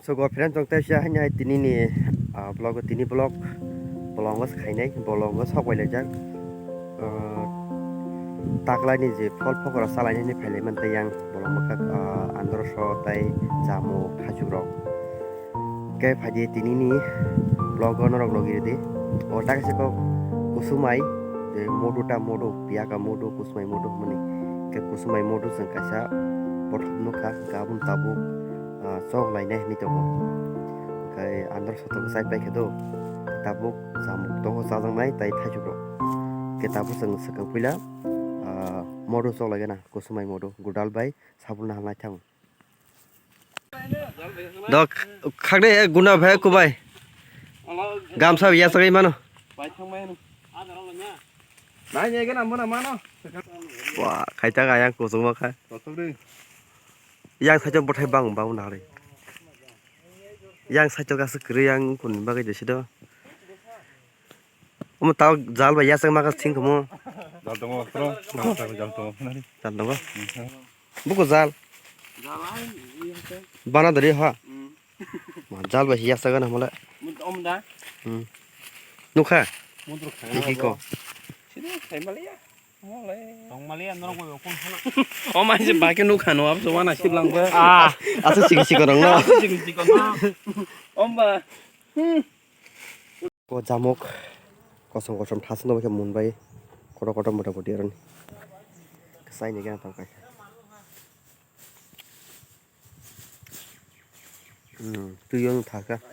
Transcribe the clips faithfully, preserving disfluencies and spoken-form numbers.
So, go friend, tong taisa haini hai tini ni, ah, vlog, tini vlog bolongo se khainai, bolongo sok bai laijak. Ah, taklai ni je phol phokora salai ni phailai man tei yang bolong bwkhak, ah, andro so tei jamu khajurok. Khe phaidi tini ni vlog o norok logi rwdi. O ta kaisa kok kusumai, je modu ta modu, piyaka modu, kusumai modu hwnmani. Khe kusumai modu chwng kaisa bothop nukha, gabun tabuk, ah, chok lainai hinwi tongo. Khe andro sotok chai paikha do, tabuk chamung tongo chajaknai tai thaichuk rok. Khe tabuk chwng swkang puila, ah, modu chok laigana, kusumai modu, gudal bai sabul nahal nai thango. Dok, khakde guna bhai kubai. Gamsa ya sagai mano. Nai, nai, gana, mano, mano. Wah, khaita ga yang kusung ma kha. Yang sajo bothai bang bang na hari. Yang sajo ga se kri yang kun bagai de sido. Omo tao jal bai yasakma khe sing kamo. Jal tongo, bro. Jal tongo, nari. Jal tongo. Buko jal. Jal ai, iya teh. Bana dari ha. Hmm. Ma jal bai yasakna mole. Mut om da. Hmm. Nukha. Mut rukha. Iki ko. Sini khai maliya. Mole. Tong maliya norok bai okon khana. O mai se bai ke nukha no abso wana siblang ba. Ah. Asa sigi sigi rong no. Sigi sigi no. Om ba. Hmm. Ko jamuk kosom kosom thasno bai khe mun bai kotor kotor mota moti aroni. Saini gana tong kai. Hmm, tu yang thaka.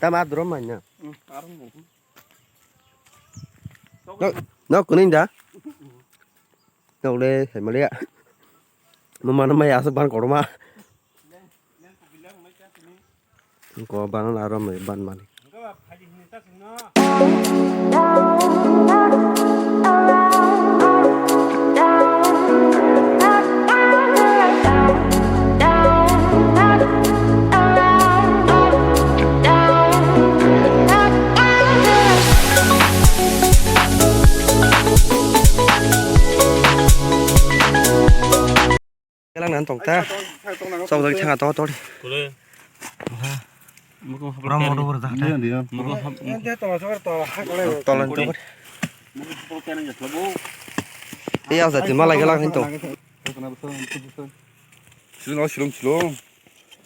Tama drum mana? No, no kuning da. No le, hemale ya. Mama nama ya asa ban korma. Ko banana aro mai ban mani. Kelang nan tong ta. Sok jagi thanga to tori. Kule. Muko hapra. Ram modo bor jahta. Muko hap. Tolan to. Iya sa tin malai kelang hin to. Silong silong silong.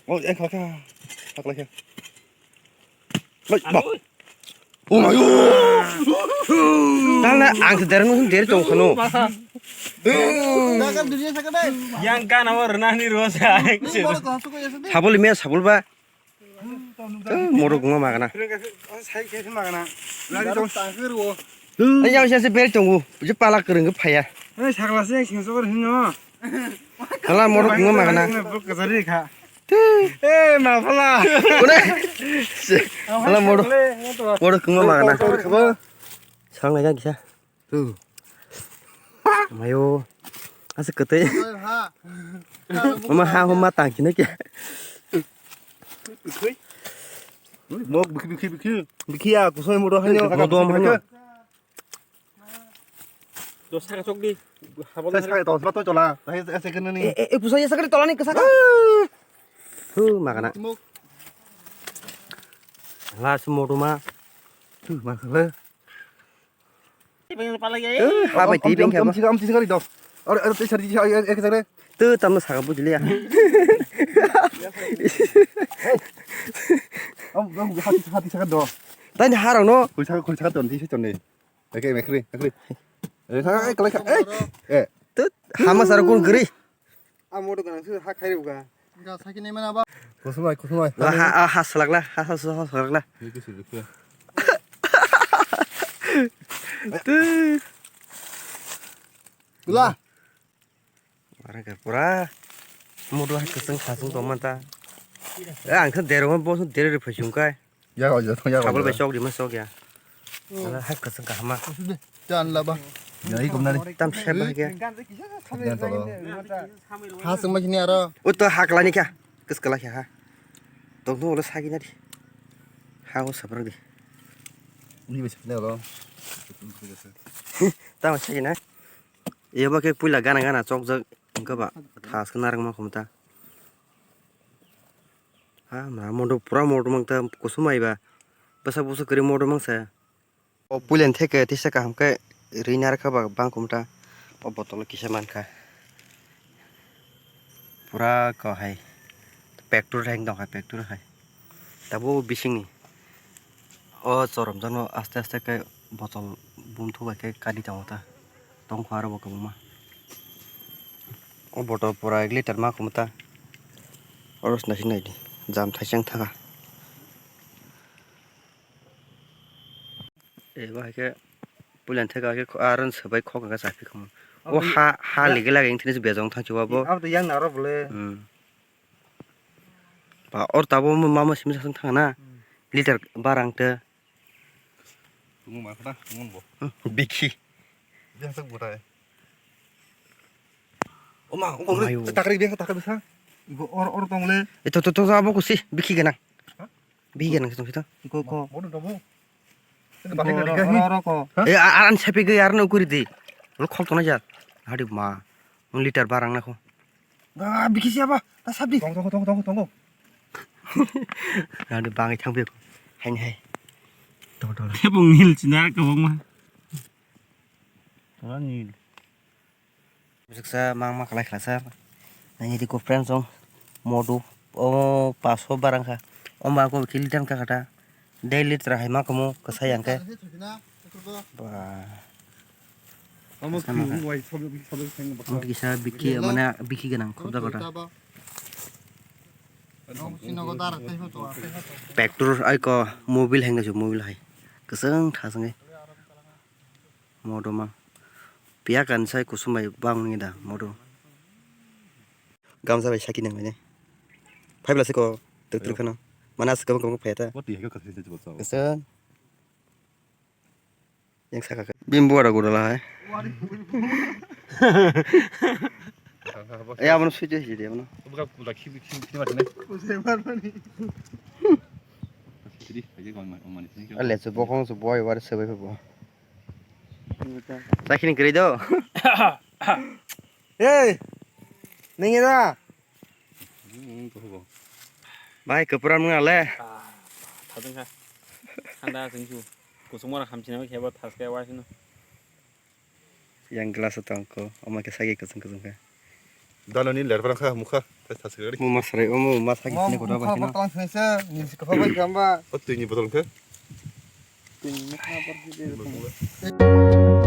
Oh, eh kaka. Kaka lagi. Oi, ba. Oh my god. Tala ang se dereng nung deri tong khano. Yang kan awar nani rosa. Sabul me sabul ba. Moro guma magana. Sai ke magana. Lari tong tangkir wo. Yang saya se beri tong. Je pala kereng phaya. Sakla se sing sokor hino. Hala moro guma magana. Bok kajari kha. Eh, ma phala. Kune? Hala moro. Moro kungo magana. Sang lai kisa. Tu. Mayo. Asa kete. Mama ha homa tang kine kya? Mok bikhi bikhi bikhi. Bikhi ya kusoi moro hanyo. Modo am hanyo. To saka chok di. Habol. Sai sai to sma to chola. Sai sai kene ni. Eh, eh, pusai sakali tolani kesaka. Hu magana. Muk. Last motuma. Hu magana. Ibe pala ya. Ha bai ti beng khaba. Am sika am sika ri do. Ar ar te sari ek jagre. Tu tamno saka bujliya. Am am hati hati saka do. Tani harang no. Koi saka koi saka ton ti se ton ni. Oke, mekri, mekri. Eh, hai, kalai ka. Eh, eh. Tut, hama sar kun gri. A moto ganang su ha khai ruga. Ga saki nei mana ba. Kusumai, kusumai. La ha, ha, ha, salak la, ha, ha, ha, salak la. Ni kusu dukya. Tut. Gula. Barang ka pura mudu hai keseng khasung tong manta. Eh, ang khe dero bo dero ri phai sung kai. Ya, ya, ya. Sabul bai sok di ma sok ya. Ala hai keseng ka hama. Jan la ba. Ya, i kumna ni. Tam se ba ya. Ha sung ma sini aro. Uto hakla ni kya? Kes kala kya ha? Tong tong ulo sagi na di. Ha o sabra di. Ni be sakne ro. Tam sagi na. Eba khe puila gana gana chokjak wngkha ba, thas khe narwkma khumta. Ah, ma modo pura modo mang ta kusum ai ba. Bwsak bwswk kwrwi modo mang sa. O pulen theke tisa kaham khe ri narwkha ba bang kumta. O botolo kisa mankha. Pura ko hai. Pektur hai dong hai, pektur hai. Tabo bisingni. O choromjano aste aste khe botol bumthu bai khe kadi tongo ta. Tongkha aro bo kwbangma. O botol pura ek liter ma kumta. Oro sina sina di. Jam thaisang thaka. E, bo hai khe puila theka khe kho-, aro swbai khok hwnka cha phi khamu. O ha, ha ligi lagi wng thini bejong thang chuwa bo. Abo to yang naro bole. Hmm. Ba or tabo ma, ma, ma simi sasang thang na. Hmm. Liter barang te. Tumu ma khata, tumu bo. Hmm. Bikhi. Biasa burai. Oma, oma, takri biasa, takri biasa. Ibo or, or tong le. Ito, to, to, abo kusi, bikhi gana. Ha? Bikhi gana, kita, kita. Iko ko. Bodo tong bo. Iko ro, ro, ro ko. Eh, a-, an sepi ge arno kuri di. Lo khok tona jar. Hadi ma. Un liter barang na ko. Ga, bikhi siapa? Ta sabdi. Tong, tong, tong, tong, tong. Hadi bangi thang bi ko. Hai, hai. Tong, tong. Bung nil chinar ko bung ma. Tong nil. Bisaksa mang ma kalai khlasa. Nang idi ko friends song modu o paso barang kha. O ma ko kili dan ka kata. Daily tra hai ma komo kasai ang ke. Ba. Omo kisa biki mane biki ganang khobda kota. Pektur ai ko mobil hang su mobil hai. Keseng thasang. Modo ma. Piya kan sai kusum bai bang ni da modo. Gamsa bai saki nang ne. Phai bla se ko tuk tuk khano. Mana se ko ko phai ta. Boti he ko khasi se bo. Keseng. Yang saka ka. Bim bo ara gura la hai. Eh, abono sui je je abono. Buka kula khi khi khi ma ne. Ale se bokong se boy war se bai bo. Sakini kiri do. Hey, nengera. Bai, kwpra nung ale. Thadung kha. Thanda sing chu. Kusung mora hamchina khe ba thas khe wa sino. Yang glass tong ko, ama khe sagi kusung kusung khe. Dano ni ler barang kha mukha, thas thas khe. Mu masrai, omo masa khe sini koda ba khe. Botol sini se, ni sikho bai gamba. O tui ni botol khe. Tui ni mukha bor di.